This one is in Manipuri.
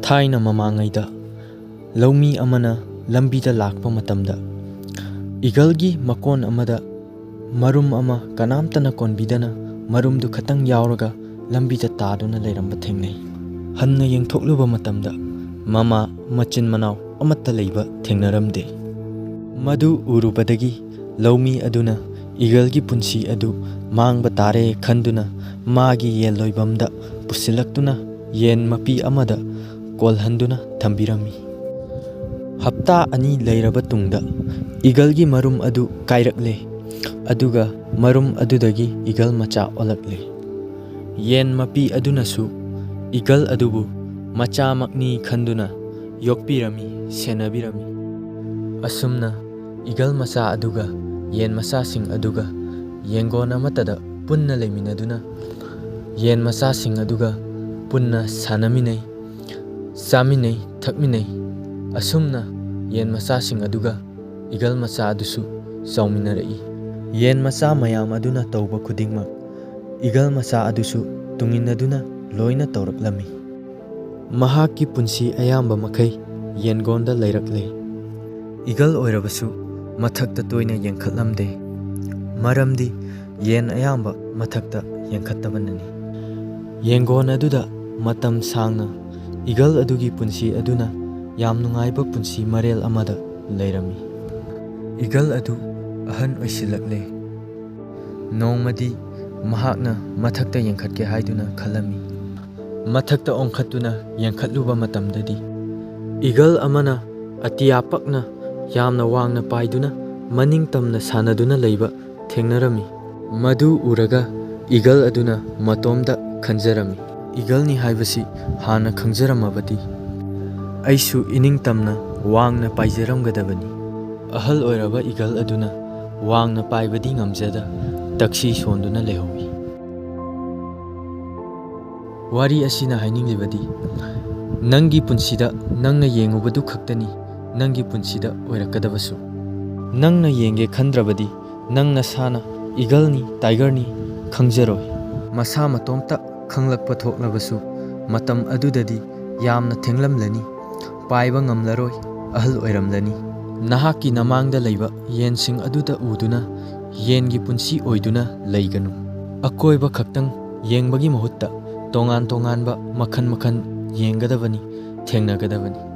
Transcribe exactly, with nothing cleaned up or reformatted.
ꯊꯥꯏꯅ ꯃꯃꯥꯡꯉꯩꯗ ꯂꯧꯃꯤ ꯑꯃꯅ ꯂꯝꯕꯤꯗ ꯂꯥꯛꯄ ꯃꯇꯝꯗ, ꯏꯒꯜꯒꯤ ꯃꯀꯣꯟ ꯑꯃꯗ ꯃꯔꯨꯝ ꯑꯃ ꯀꯅꯥꯝꯇꯅ ꯀꯣꯟꯕꯤꯗꯅ ꯃꯔꯨꯝꯗꯨ ꯈꯇꯪ ꯌꯥꯎꯔꯒ ꯂꯝꯕꯤꯗ ꯇꯥꯗꯨꯅ ꯂꯩꯔꯝꯕ ꯊꯦꯡꯅꯩ꯫ ꯍꯟꯅ ꯌꯦꯡꯊꯣꯛꯂꯨꯕ ꯃꯇꯝꯗ ꯃꯃꯥ ꯃꯆꯤꯟ ꯃꯅꯥꯎ ꯑꯃꯠꯇ ꯂꯩꯕ ꯊꯦꯡꯅꯔꯝꯗꯦ꯫ ꯃꯗꯨ ꯎꯔꯨꯕꯗꯒꯤ ꯂꯧꯃꯤ ꯑꯗꯨꯅ ꯏꯒꯜꯒꯤ ꯄꯨꯟꯁꯤ ꯑꯗꯨ ꯃꯥꯡꯕ ꯇꯥꯔꯦ ꯈꯟꯗꯨꯅ ꯃꯥꯒꯤ ꯌꯦꯟ ꯂꯣꯏꯕꯝꯗ ꯄꯨꯁꯤꯜꯂꯛꯇꯨꯅ ꯌꯦꯟ ꯃꯄꯤ ꯑꯃꯗ ꯀꯣꯜꯍꯟꯗꯨꯅ ꯊꯝꯕꯤꯔꯝꯃꯤ꯫ ꯍꯞꯇꯥ ꯑꯅꯤ ꯂꯩꯔꯕ ꯇꯨꯡꯗ ꯏꯒꯜꯒꯤ ꯃꯔꯨꯝ ꯑꯗꯨ ꯀꯥꯏꯔꯛꯂꯦ, ꯑꯗꯨꯒ ꯃꯔꯨꯝ ꯑꯗꯨꯗꯒꯤ ꯏꯒꯜ ꯃꯆꯥ ꯑꯣꯜꯂꯛꯂꯦ꯫ ꯌꯦꯟ ꯃꯄꯤ ꯑꯗꯨꯅꯁꯨ ꯏꯒꯜ ꯑꯗꯨꯕꯨ ꯃꯆꯥꯃꯛꯅꯤ ꯈꯟꯗꯨꯅ ꯌꯣꯛꯄꯤꯔꯝꯃꯤ, ꯁꯦꯟꯅꯕꯤꯔꯝꯃꯤ꯫ ꯑꯁꯨꯝꯅ ꯏꯒꯜ ꯃꯆꯥ ꯑꯗꯨꯒ ꯌꯦꯟ ꯃꯆꯥꯁꯤꯡ ꯑꯗꯨꯒ ꯌꯦꯟꯒꯣꯟ ꯑꯃꯠꯇꯗ ꯄꯨꯟꯅ ꯂꯩꯃꯤꯟꯅꯗꯨꯅ ꯌꯦꯟ ꯃꯆꯥꯁꯤꯡ ꯑꯗꯨꯒ ꯄꯨꯟꯅ ꯁꯥꯟꯅꯃꯤꯟꯅꯩ, ꯆꯥꯃꯤꯟꯅꯩ, ꯊꯛꯃꯤꯟꯅꯩ꯫ ꯑꯁꯨꯝꯅ ꯌꯦꯟ ꯃꯆꯥꯁꯤꯡ ꯑꯗꯨꯒ ꯏꯒꯜ ꯃꯆꯥ ꯑꯗꯨꯁꯨ ꯆꯥꯎꯃꯤꯟꯅꯔꯛꯏ꯫ ꯌꯦꯟ ꯃꯆꯥ ꯃꯌꯥꯝ ꯑꯗꯨꯅ ꯇꯧꯕ ꯈꯨꯗꯤꯡꯃꯛ ꯏꯒꯜ ꯃꯆꯥ ꯑꯗꯨꯁꯨ ꯇꯨꯡꯏꯟꯅꯗꯨꯅ ꯂꯣꯏꯅ ꯇꯧꯔꯛꯂꯝꯃꯤ꯫ ꯃꯍꯥꯛꯀꯤ ꯄꯨꯟꯁꯤ ꯑꯌꯥꯝꯕ ꯃꯈꯩ ꯌꯦꯟꯒꯣꯟꯗ ꯂꯩꯔꯛꯂꯦ꯫ ꯏꯒꯜ ꯑꯣꯏꯔꯕꯁꯨ ꯃꯊꯛꯇ ꯇꯣꯏꯅ ꯌꯦꯡꯈꯠꯂꯝꯗꯦ, ꯃꯔꯝꯗꯤ ꯌꯦꯟ ꯑꯌꯥꯝꯕ ꯃꯊꯛꯇ ꯌꯦꯡꯈꯠꯇꯕꯅꯅꯤ꯫ ꯌꯦꯟꯒꯣꯟ ꯑꯗꯨꯗ ꯃꯇꯝ ꯁꯥꯡꯅ ꯏꯒꯜ ꯑꯗꯨꯒꯤ ꯄꯨꯟꯁꯤ ꯑꯗꯨꯅ ꯌꯥꯝ ꯅꯨꯡꯉꯥꯏꯕ ꯄꯨꯟꯁꯤ ꯃꯔꯦꯜ ꯑꯃꯗ ꯂꯩꯔꯝꯃꯤ꯫ ꯏꯒꯜ ꯑꯗꯨ ꯑꯍꯟ ꯑꯣꯏꯁꯤꯜꯂꯛꯂꯦ꯫ ꯅꯣꯡꯃꯗꯤ ꯃꯍꯥꯛꯅ ꯃꯊꯛꯇ ꯌꯦꯡꯈꯠꯀꯦ ꯍꯥꯏꯗꯨꯅ ꯈꯜꯂꯝꯃꯤ꯫ ꯃꯊꯛꯇ ꯑꯣꯟꯈꯠꯇꯨꯅ ꯌꯦꯡꯈꯠꯂꯨꯕ ꯃꯇꯝꯗꯗꯤ ꯏꯒꯜ ꯑꯃꯅ ꯑꯇꯤꯌꯥ ꯄꯛꯅ ꯌꯥꯝꯅ ꯋꯥꯡꯅ ꯄꯥꯏꯗꯨꯅ ꯃꯅꯤꯡ ꯇꯝꯅ ꯁꯥꯟꯅꯗꯨꯅ ꯂꯩꯕ ꯊꯦꯡꯅꯔꯝꯃꯤ꯫ ꯃꯗꯨ ꯎꯔꯒ ꯏꯒꯜ ꯑꯗꯨꯅ ꯃꯇꯣꯝꯗ ꯈꯟꯖꯔꯝꯃꯤ, "ꯏꯒꯜꯅꯤ ꯍꯥꯏꯕꯁꯤ ꯍꯥꯟꯅ ꯈꯪꯖꯔꯝꯃꯕꯗꯤ ꯑꯩꯁꯨ ꯏꯅꯤꯡ ꯇꯝꯅ ꯋꯥꯡꯅ ꯄꯥꯏꯖꯔꯝꯒꯗꯕꯅꯤ"꯫ ꯑꯍꯜ ꯑꯣꯏꯔꯕ ꯏꯒꯜ ꯑꯗꯨꯅ ꯋꯥꯡꯅ ꯄꯥꯏꯕꯗꯤ ꯉꯝꯖꯗ ꯇꯛꯁꯤ ꯁꯣꯟꯗꯨꯅ ꯂꯩꯍꯧꯏ꯫ ꯋꯥꯔꯤ ꯑꯁꯤꯅ ꯍꯥꯏꯅꯤꯡꯂꯤꯕꯗꯤ, ꯅꯪꯒꯤ ꯄꯨꯟꯁꯤꯗ ꯅꯪꯅ ꯌꯦꯡꯉꯨꯕꯗꯨ ꯈꯛꯇꯅꯤ ꯅꯪꯒꯤ ꯄꯨꯟꯁꯤꯗ ꯑꯣꯏꯔꯛꯀꯗꯕꯁꯨ꯫ ꯅꯪꯅ ꯌꯦꯡꯒꯦ ꯈꯟꯗ꯭ꯔꯕꯗꯤ ꯅꯪ ꯅꯁꯥꯅ ꯏꯒꯜꯅꯤ, ꯇꯥꯏꯒꯔꯅꯤ ꯈꯪꯖꯔꯣꯏ꯫ ꯃꯁꯥ ꯃꯇꯣꯝꯇ ꯈꯪꯂꯛꯄ ꯊꯣꯛꯂꯕꯁꯨ ꯃꯇꯝ ꯑꯗꯨꯗꯗꯤ ꯌꯥꯝꯅ ꯊꯦꯡꯂꯝꯂꯅꯤ, ꯄꯥꯏꯕ ꯉꯝꯂꯔꯣꯏ, ꯑꯍꯜ ꯑꯣꯏꯔꯝꯂꯅꯤ꯫ ꯅꯍꯥꯛꯀꯤ ꯅꯃꯥꯡꯗ ꯂꯩꯕ ꯌꯦꯟꯁꯤꯡ ꯑꯗꯨꯗ ꯎꯗꯨꯅ ꯌꯦꯟꯒꯤ ꯄꯨꯟꯁꯤ ꯑꯣꯏꯗꯨꯅ ꯂꯩꯒꯅꯨ꯫ ꯑꯀꯣꯏꯕ ꯈꯛꯇꯪ ꯌꯦꯡꯕꯒꯤ ꯃꯍꯨꯠꯇ ꯇꯣꯉꯥꯟ ꯇꯣꯉꯥꯟꯕ ꯃꯈꯜ ꯃꯈꯜ ꯌꯦꯡꯒꯗꯕꯅꯤ, ꯊꯦꯡꯅꯒꯗꯕꯅꯤ꯫